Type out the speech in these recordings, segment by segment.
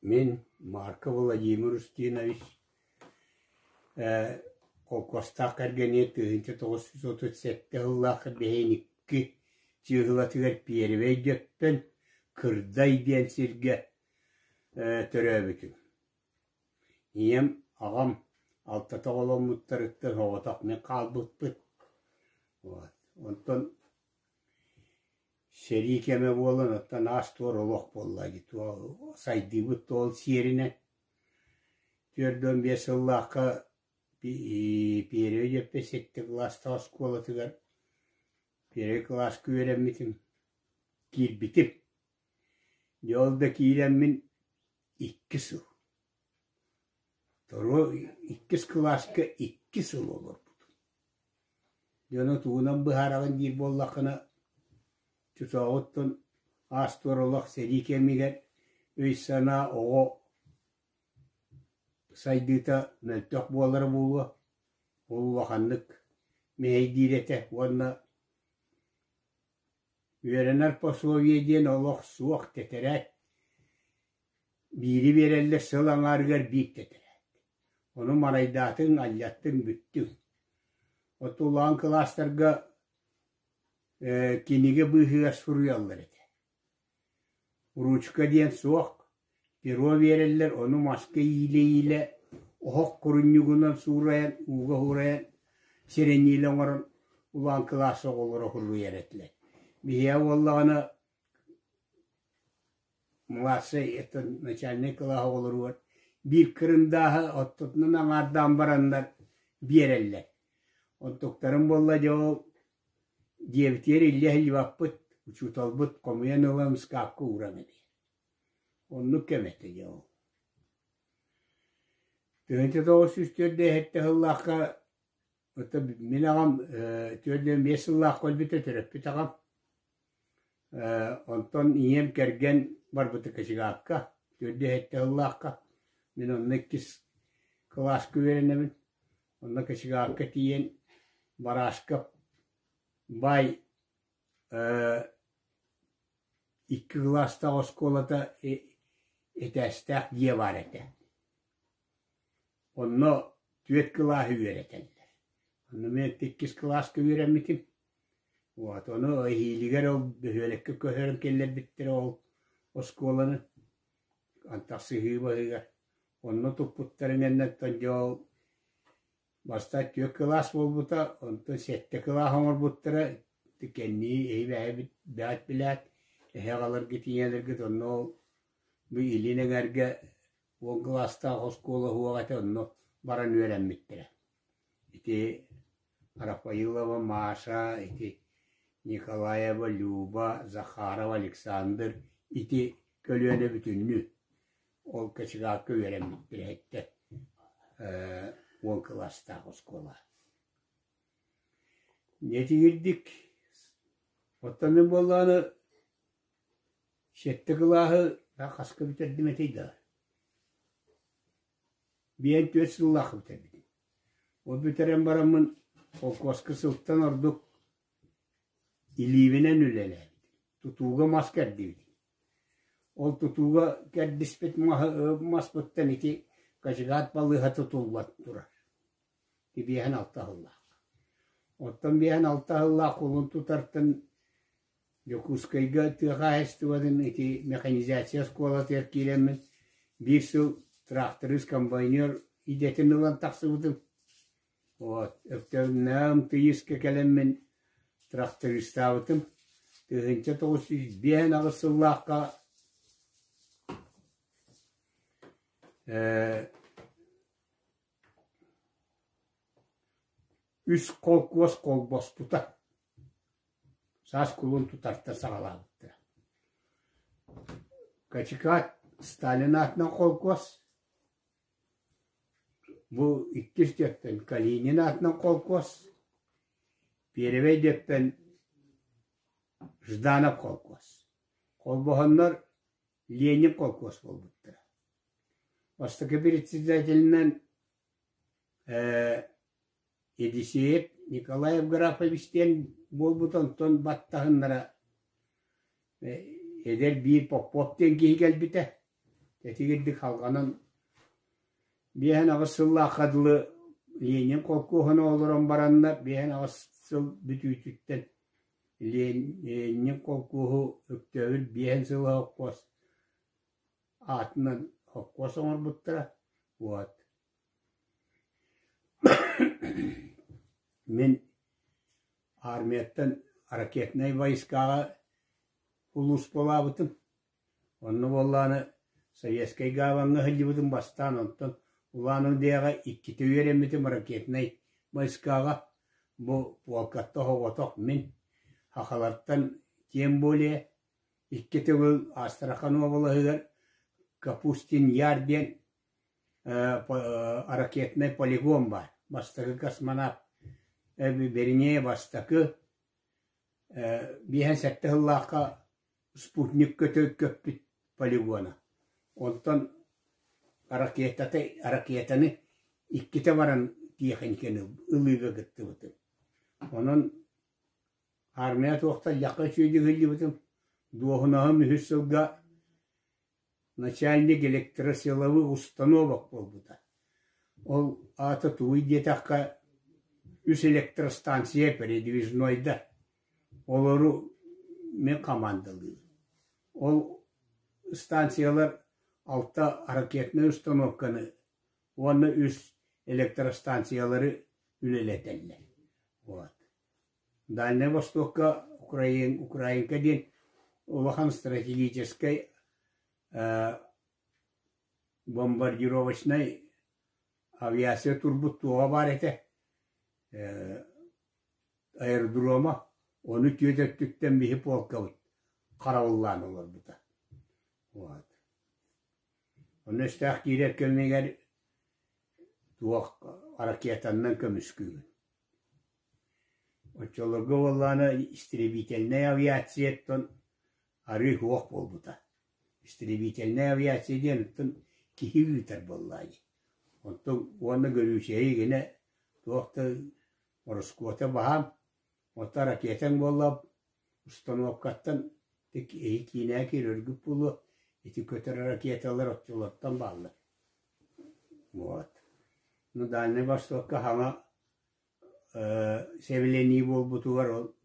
Мин Марко Владимир Устинович холкуостаах кэргэниэ 1937 сыллаах бэһин икки чыыһылатыгар Пиэрибэй Дьөппөн Кырдай диэн сиргэ төрөөбүтүм. Ийэм, аҕам алтата оҕоломмуттарыттан соҕотох мин хаалбыппыт. Вот. Онтон Сэрии кэмэ буолан, оттон аас-туор олох буолла дии, сайдыыбыт да ол сиэринэн. 45 сыллаахха Перья Дьөппө сэттэ кылаастаах оскуолатыгар первый кылааска үөрэммитим, киирбитим. Дьэ ол да киирэммин икки сыл Второй, иккис кылааска икки сыл олорбутум. Дьону тугунан быһаараҕын диир буоллаххына, чутооҕуттан аас-туор олох сэрии кэмигэр өй-санаа оҕо сайдыыта мөлтөх буолара буолуо, ол улаханнык мэһэйдиир этэ уонна үөрэнэр пособие диэн олох суох тэтэрээт Биири биэрэллэр сыл аҥаарыгар биир тэтэрээт. Ону марайдаатыҥ, алльаттыҥ, бүттүҥ. Оттулаан кылаастарга кинигэ быыһыгар суруйаллар этэ. Ручка диэн суох, перо биэрэллэр, ону маска иилэ-иилэ оһох курунньугунан суурайан, ууга уурайан, сирэниилэ оҥорон улахан кылаас оҕолоро суруйар этилэр. Биһиэхэ буоллаҕына Младшай это начальнай кылаас оҕолоругар биир кырындааһы оттотунан аҥаардаан бараннар биэрэллэр. Онтуктарын буолла дьэ ол дьиэбитигэр иллэ иһиллибаппыт, учууталбыт хомуйан ылан ыскаапка ууран эбиэр. Оннук кэм этэ дьэ ол. 1904 сыллаахха Оттон мин аҕам 45 сыллаахха өлбүтэ, төрөппүт аҕам. Онтон ийэм кэргэн барбыта Кочегарка, 47 сыллаахха. Мин онно иккис кылааска үөрэнэбин. Онно Кочегарка тиийэн Барашков баай икки кылаастаах оскуолата этээстээх дьиэ баар этэ. Онно түөрт кылааһы үөрэтэллэр. Онно мин иккис кылааска үөрэммитим. Вот, ону эһиилигэр ол бөһүөлэккэ көһөрөн киллэрбиттэрэ ол оскуоланы. Антах сыһыы баһыгар. Онно туппуттарын кэнниттэн дьэ ол бастаан түөрт кылаас буолбута, онтон сэттэ кылаас оҥорбуттара. Кэннии эһи бэйэбит билээт, эһи аҕаларгыт, ийэлэргит онно ол бу илин эҥэргэ Уон кылаастаах оскуола уһуох этэ, онно баран үөрэммиттэрэ. Ити Рафаилова Маша, ити Николаева Люба, Захаров Александр ити көлүөнэ бүтүннүү ол Кочегарка үөрэммиттэрэ эттэ уон кылаастаах оскуола. Нэтигирдик оттон мин буоллаҕына Сэттэ кылааһы хаска бүтэрдим этэй да? Биэн түөрт сыллаах бүтэрбитим. Ол бүтэрэн бараммын холкуоска сылтан ордук илиибинэн үлэлээбитим. Тутууга мас кэрдибитим. Ол тутууга кэрдиспит маспыттан ити кочегат балыыһа тутуллан турар. Биэһэн алта сыллаах. Оттон биэһэн алта сыллаах кулун тутартан Дьокуускайга тыа хаһаайыстыбатын ити механизация оскуолатыгар киирэммин биир сыл тракторист-комбайнер идэтин ылан тахсыбытым. Вот, Өктөмнөөх МТИС-кэ кэлэммин трактористаабытым. 1958 сыллаахха үс холкуос холбоспута. Саас кулун тутартан саҕалаабыттара. Качикат Сталин аатынан холкуос, бу иккис Дьөппөн Калинин аатынан холкуос, Пиэрибэй Дьөппөн Жданов холкуос. Холбоһоннор Ленин холкуос буолбуттара. Бастакы председателинэн Елисеев Николай Евграфович диэн буолбута, онтон баттаһыннара эдэр биир Попов диэн киһи кэлбитэ. Тэтигирдик халҕанан 58 сыллаахха дылы Ленин холкуоһун олорон бараннар 58 сыл бүтүүтүттэн Ленин холкуоһу Өктөөбүр биэһин сыла холкуос аатынан холкуос оҥорбуттара. Вот. Мин армияттан ракетнай войскаҕа улууспалаабытым. Онно буоллаҕына Советскай гаваҥҥа сылдьыбытым бастаан, онтон Улан-Удэҕэ иккитэ үөрэммитим ракетнай войскаҕа. Бу полкаттан оҕотох мин сахалартан тем более икки төгүл Астрахань уобалаһыгар Капустин Яр диэн ракетнай полигон баар. Бастакы космонавт, вернее бастакы 57 сыллаахха спутник көтө көппүт полигона. Онтон ракетата, ракетаны иккитэ баран тиэхиньикэни ылыыга кыттыбытым. Онон армия туохтан льахха үчүгэйдик сылдьыбытым. Дуоһунаһым үһүс сылга начальник электросиловых установок буолбута. Ол аата тугуй диэтэххэ, үс электростанция передвижнойдар. Олору мин хамаандалыыбын. Ол станциялар алта ракетнай установканы уонна үс электростанциялары үлэлэтэллэр. Вот. Дальнай Востокка Украин, Украинка диэн улахан стратегическай бомбардировочнай авиация турбут туоҕа баар этэ аэродрома, ону түөрт өттүттэн биһи полкабыт харабыллаан олорбута. Вот. Онно өстөөх киирэр кэмигэр туох ракетаннан көмүскүүгүн. Оччолорго буоллаҕына истребительнай авиацияттан арыы суох буолбута. Истребительнай авиация диэн оттон киһи ыытар буоллаҕа дии. Онтон уонна гөрүүчэйи гинэ туох да ороскуота баһаам, оттон ракетаҥ буолла установкаттан эһи киинэҕэ киирэргит буолуо, ити көтөр ракеталар оччолортон бааллар. Вот. Ну, Дальнай Востокка хаҥа сэбилэнии буолбутугар ол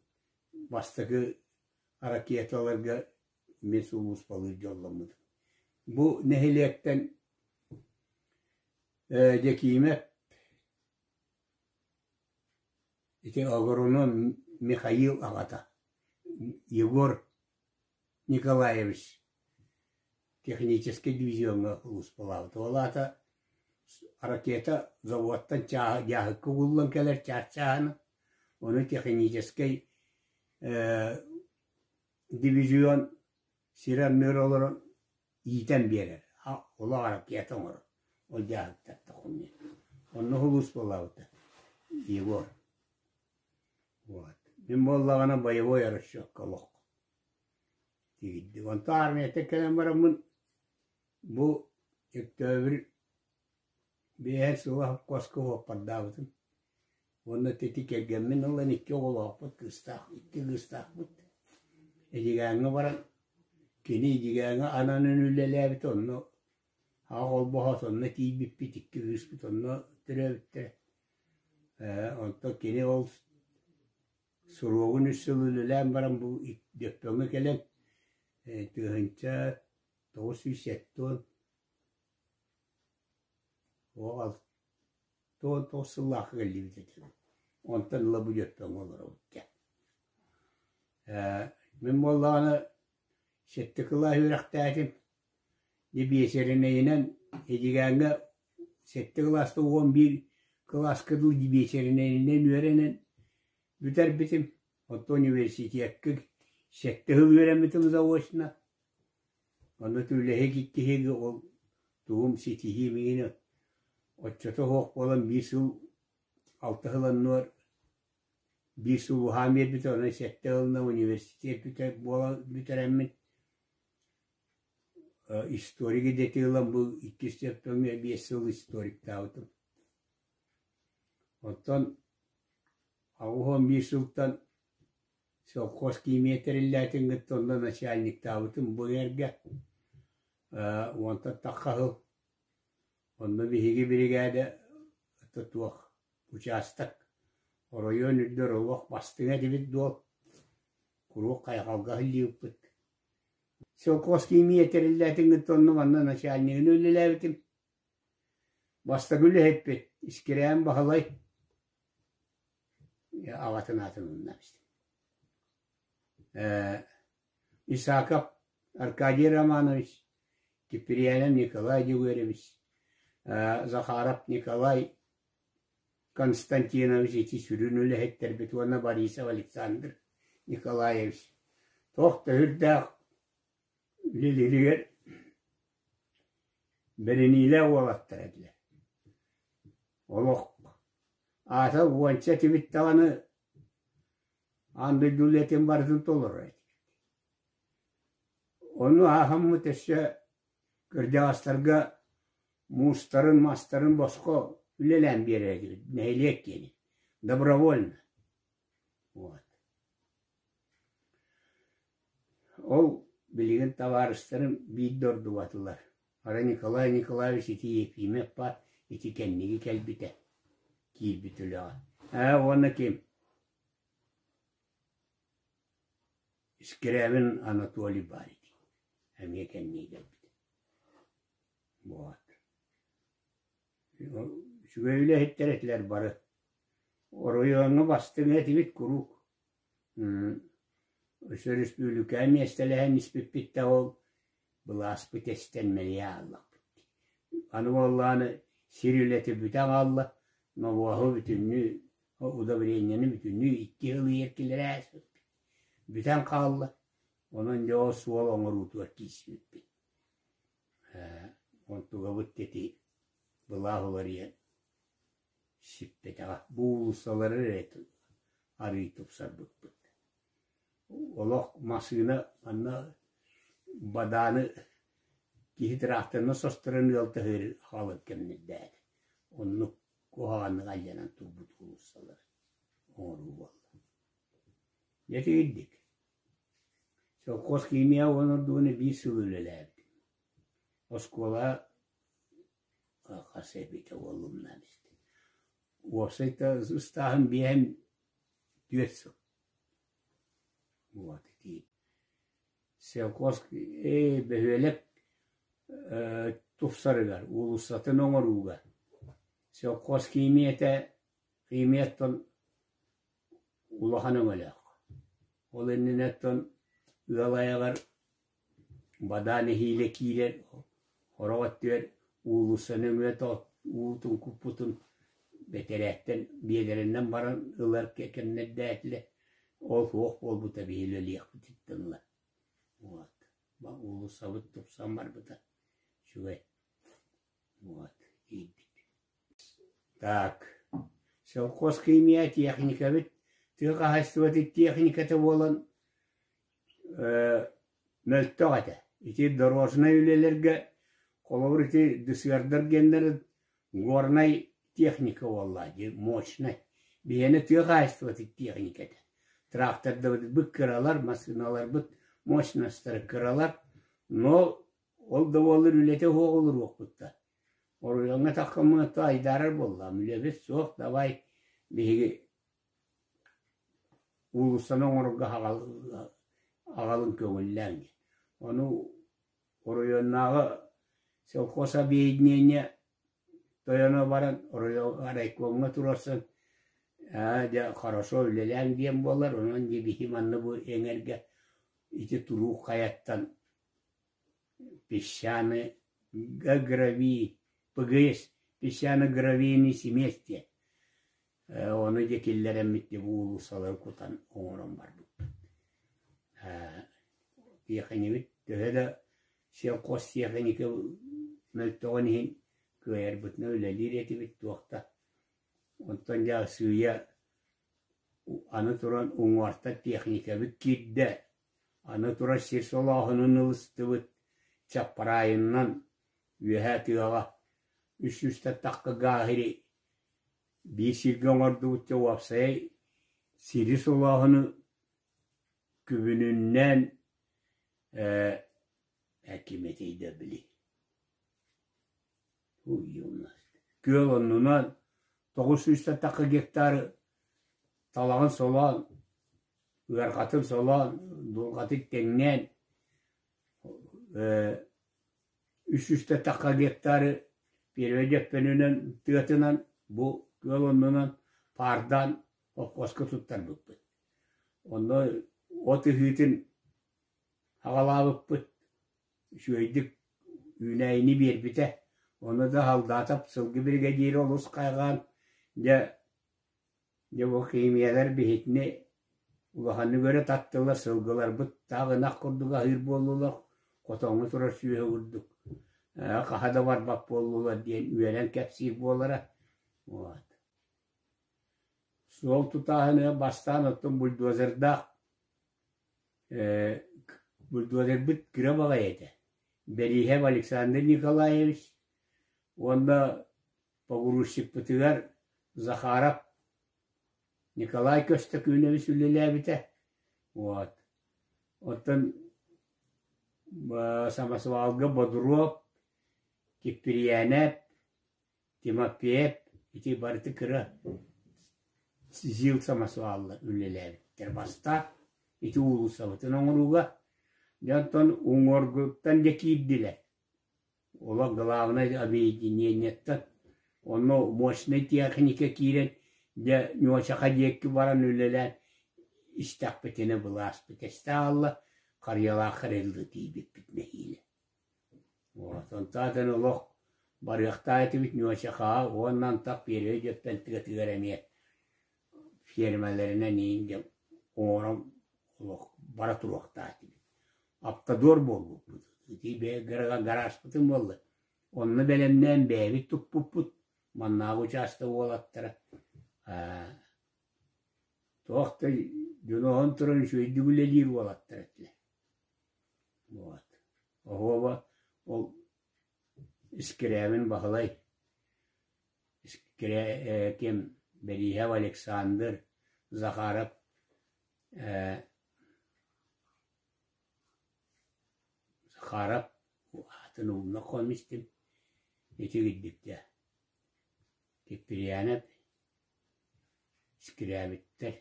бастакы ракеталарга мин сулууспалыыр дьолломмутум. Бу нэһилиэктэн Дьэкиимэп ити агроном Михаил аҕата Егор Николаевич техническэй дивизиоҥҥа сулууспалаабыта. Ол аата ракета заводтан дьааһыкка угуллан кэлэр чаас-чааһына, ону техническэй дивизион сир анныгар олорон иитэн биэрэр, олох ракета оҥорор. Ол дьааһыктартан хомуйар. Онно сулууспалаабыта Егор. Вот. Мин буоллаҕына боевой расчетка олох тиийдим. Онтон армияттан кэлэн бараммын бу Өктөөбүр биэһэр сыла хопкуоска уоппардаабытым. Уонна ити кэргэммин ылан икки оҕолоохпут, кыыстаах, икки кыыстаахпыт. Эдьигээҥҥэ баран, кини Эдьигээҥҥэ ананан үлэлээбит, онно аҕа холбоһоот онно тиийбиппит, икки кыыспыт онно төрөөбүттэрэ. Онтон кини ол Суруогун үс сыл үлэлээн баран бу Дьөппөҥҥө кэлэн 1970 69 сыллаахха кэллибит этэ. Онтон ыла бу Дьөппөҥҥө олоробут дьэ. Мин буоллаҕына сэттэ кылаас үөрэхтээтим. Дьэ биэчэринэйинэн Эдьигээҥҥэ сэттэ кылааска 11 кылааска дуу биэчэринэйинэн үөрэнэн бүтэрбитим. Оттон университекка сэттэ сыл үөрэммитим заочно. Онно үлэһит иккиһигэ ол тугум ситиһиим иҥин оччото суох буолан биир сыл алта сыл оннугар биир сыл уһаан биэрбитэ, онон сэттэ сылынан университет бүтэр буолан бүтэрэммин историк идэтин ылан бу иккис Дьөппөҥҥө биэс сыл историктаабытым. Оттон 81 сылтан совхоз химия тэриллээтин кытта онно начальниктаабытым бу эргэ. Уонтан тахха сыл Онно биһиги биригээдэ туох учаастак оройуон үрдүгэр олох бастыҥа этибит дуо, куруук хайҕалга сылдьыбыппыт. Селкоскиимийэ тэриллээтин кытта онно манна начальнигын үлэлээбитим. Бастакы үлэһиппит Искирээн Баһылай аҕатын аатын умна истим. Исаков Аркадий Романович, Киприянов Николай Дегуевич, Захаров Николай Константинович ити сүрүн үлэһиттэрбит уонна Борисов Александр Николаевич туох да сүрдээх үлэлииригэр бэриниилээх уолаттар этилэр. Олох аата уонча этибит даҕаны аан дойду үлэтин барытын толорор этибит. Ону ааһаммыт өссө кырдьаҕастарга муустарын, мастарын босхо үлэлээн биэрэр этибит, нэһилиэк диэни, добровольно. Вот. Ол билигин табаарыстарым биир да ордубатылар. Арай Николай Николаевич ити Ефимов баар, ити кэнниги кэлбитэ, киирбит үлэҕэ. Ээ уонна ким? Скрябин Анатолий баар ити, эмиэ кэннии кэлбит. Вот. Үчүгэй үлэһиттэр этилэр бары. Оройуоҥҥа бастыҥа этибит куруук. Өссө өрөспүүбүлүкэҕэ миэстэлэһэн испиппит да ол былааспыт эстэн мэлийэ хааллахпыт дии. Аны буоллаҕына сир үлэтэ бүтэ хаалла, нобуоһу бүтүннүү удобрениены бүтүннүү икки сыл иһэр ааспыппыт. Бүтэн хаалла, онон дьэ ол суол оҥоруутугар киирсибиппит. Онтугабыт ити былаах уларыйан сиппэтэҕэ. Бу уулуссалары эрэ арыый тупсарбыппыт. Олох массыына манна бадааны киһи тыраахтарынан состорон ыалтаһыыр хаалар кэмнэрдээх этэ. Оннук куһаҕаннык алдьанан турбут уулуссалары оҥоруу буолла. Дьэ итигирдик. Совхоз химия уонна биир сыл үлэлээбитим. Оскуола хас эбитэ буоллумнаан истим. Уопсай ыстааһын биэһин түөрт сыл. Вот ити. Селхоз бөһүөлэк тупсарыгар, уулуссатын оҥорууга селхоз химията химияттан улахан өҥөлөөх. Ол иннинэ оттон ыал айаҕар бадаан нэһиилэ киирэр, сорох өттүгэр уулусса нөҥүө уутун куппутун бэтэрээттэн биэдэрэнэн баран ылар кэмнэрдээтилэр. Ол суох буолбута биһи үлэлиэхпититтэн ыла. Вот. Уулуссабыт тупсан барбыта. Үчүгэй. Вот. Киирбит. Так. Совхоз химия техникабыт тыа хаһаайыстыбатын техниката буолан мөлтөх этэ. Ити дорожнай үлэлэргэ холобур ити десердар диэннэр горнай техника буолла дии мощнай. Биһиэнэ тыа хаһаайыстыбатын техниката. Трактордарбыт кыралар, массыыналарбыт мощностара кыралар, но ол да буоллар үлэтэ суох олоруохпут да. Оройуоҥҥа таххаммыт айдаарар буоллаҕым, үлэбит суох, давай биһиги уулуссаны оҥорорго аҕалын көҥүллээҥ диэн. Ону оройуоннааҕы совхоз объединение тойоно баран райкомҥа туруорсан ээ дьэ хорошо үлэлээҥ диэн буолар, онон дьэ биһи манна бу эҥэргэ ити туруук хайаттан песчаный гравий ПГС песчано-гравийный смесь диэн Ону дьэ киллэрэммит дьэ бу уулуссалары кутан оҥорон барбыппыт. Тиэхиньэбит төһө да сельхоз тиэхиньикэ мөлтөҕүн иһин кыайарбытынан үлэлиир этибит туох да. Онтон дьэ сыыйа аны туран уҥуортан тиэхиньикэбит киирдэ. Аны турар сир солооһунун ылыстыбыт, чаппараайыннан үөһээ тыаҕа үс сүүстэн тахха гааһы Биир сиргэ оҥордубут уопсайа сири солооһуну күбүнүннээн Ким этэй да били Күөл оннунан 900 тахха гектары талаҕын солоон, ыарҕатын солоон, дулҕатын тэҥнээн 300 тахха гектары Первэй Дьөппөнүнэн тыатынан бу күөл оннунан паардаан холкуоска туттарбыппыт. Онно от ыһыытын аҕалаабыппыт, үчүгэйдик үүнээйини биэрбитэ. Ону да Халдаатап сылгы биригэдьиирэ олус хайҕаан, дьэ, дьэ бу химиялар биһитини улаханнык өрө таттылар, сылгыларбыт таах ынах курдук аһыыр буоллулар, хотоҥҥо турар сүөһү курдук хаһа да барбат буоллулар диэн үөрэн кэпсиир буолара. Вот. Суол тутааһыныгар бастаан оттон бульдозердаах Бульдозербыт кыра баҕайы этэ. Бэрииһэп Александр Николаевич уонна погрузчикпытыгар Захаров Николай Көстөкүүнэбис үлэлээбитэ. Вот. Оттон самосвалга Бодуруоп, Киппирийээнэп, Тимофеев ити барыта кыра ЗИЛ самосваллар үлэлээбиттэр бастаан ити уулуссабытын оҥорууга. Дьэ онтон уҥуоргуттан дьэ киирдилэр. Олох главнай объединениеттан онно мощнай техника киирэн дьэ Ньуочаха диэки баран үлэлээн истэхпитинэ былааспыт эстэ хаалла, Харыйалаахха эрэ тиийбиппит нэһиилэ. Онтон олох барыахтаах этибит Ньуочахаҕа уонна антах Первэй Дьөппөн тыатыгар эмиэ фермалэринэн иин дьэ оҥорон олох бара туруохтаах этибит. Автодор буолбуппут. Ити гаражпытын буолла. Онно бэлэмнээн бэйэбит туппуппут. Маннааҕы учаастак уолаттара туох да дьоноһон туран үчүгэйдик үлэлиир уолаттар этилэр. Вот. Оһуоба ол Искирээбин Баһылай, Искирээ ким Бэрииһэп Александр, Захаров Захаров аатын умна истим ити кирдиктэ Киприянов Искирээбиттэр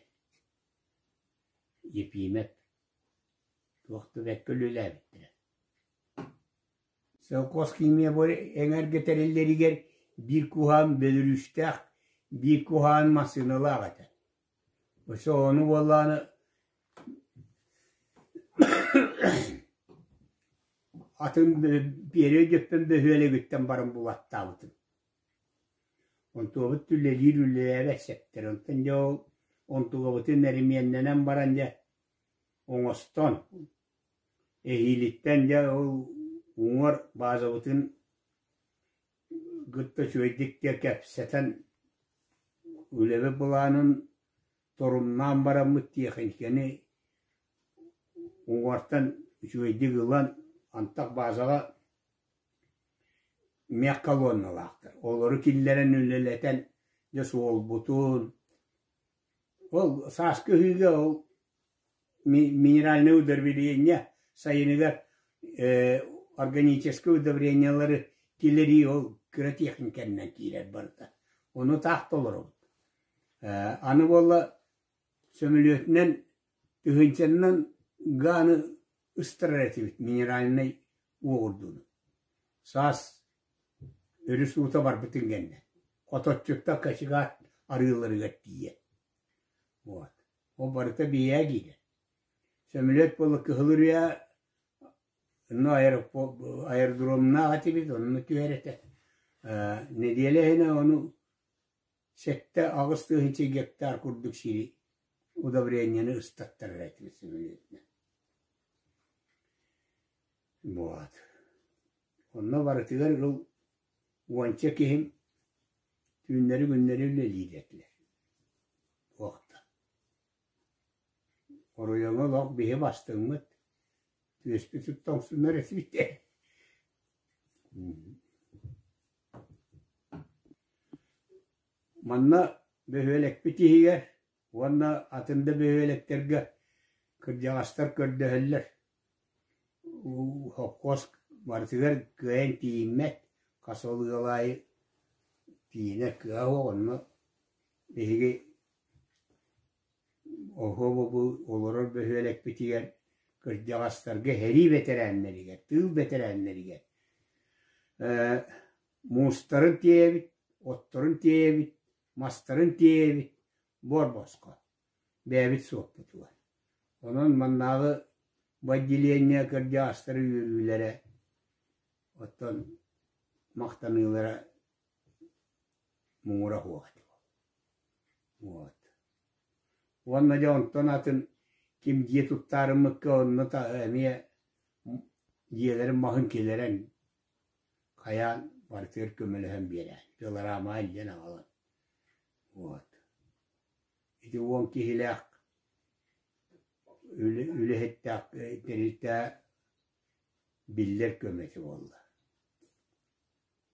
Епимов Туох да бэркэ үлэлээбиттэрэ. Селкос химия эҥэргэ тэриллэригэр биир куһаан бөлөрүүстээх, биир куһаан массыыналаах этэ. Өссө ону буоллаҕына атын Первэй Дьөппөн бөһүөлэгиттэн баран булаттаабытым. Онтуобут үлэлиир үлэлээбэт сэптэр. Онтон дьэ ол онтугабытын эримиэннэнэн баран дьэ оҥостон, эһиилиттэн дьэ ол уҥуор баазабытын кытта үчүгэйдик дьэ кэпсэтэн, үлэбит былаанын торумнаан бараммыт тиэхиньикэни уҥуортан үчүгэйдик ылан, антах баазаҕа мех колонналаахтар. Олору киллэрэн үлэлэтэн дьэ суолбутун, Ол сааскы ыһыыга ол минеральное удобрение сайыныгар органическое удобрениелары киллэрии ол кыра техникэннэн киирэр барыта. Ону таах толоробут. Аны буолла сөмөлүөтүнэн тыһыынчаннан гааны ыстарар этибит минеральнай уоҕурдууну. Саас Өрүс уута барбытын кэннэ, хоточчуттан кочегар арыыларыгар тиийэн. Вот. Ол барыта биһиэхэ киирэр. Сөмөлүөт буолла Кыһыл Үрүйэ онно аэродромнаах этибит, онно түһэр этэ. Нэдиэлэ иһинэ ону 7-8 тыһыынча гектар курдук сири удобрениены ыстаттарар этибит сөмөлүөтүнэн. Вот. Онно барытыгар ыл уонча киһим түүннэри-күннэри үлэлиир этилэр. Туох да. Оройуоҥҥа олох биһи бастыҥмыт, түөспүт тоҥсунар этибит ээ. Манна бөһүөлэкпит иһигэр уонна атын да бөһүөлэктэргэ кырдьаҕастар көрдөһөллөр. Холкуос Барытыгар кыайан тиийиммэт, хас ол ыал аайы тиийинэр кыаҕа суох, онно биһиги оһуоба бу олорор бөһүөлэкпитигэр кырдьаҕастарга сэрии бэтэрээннэригэр, тыыл бэтэрээннэригэр муустарын тиэйэбит, отторун тиэйэбит, мастарын тиэйэбит буор босхо, бэйэбит суоппутугар. Онон маннааҕы бу отделение кырдьаҕастара үөрүүлэрэ, оттон махтаныылара муҥура суох этэ. Вот. Уонна дьэ онтон атын ким дьиэ туттаарыммыкка онно эмиэ дьиэлэрин маһын киллэрэн хайаан барытыгар көмөлөһөн биэрээт, пилорамаҕа илдьэн аҕалан. Вот. Ити 10 киһилээх үлэһиттээх тэрилтэ биллэр көмөтө буолла.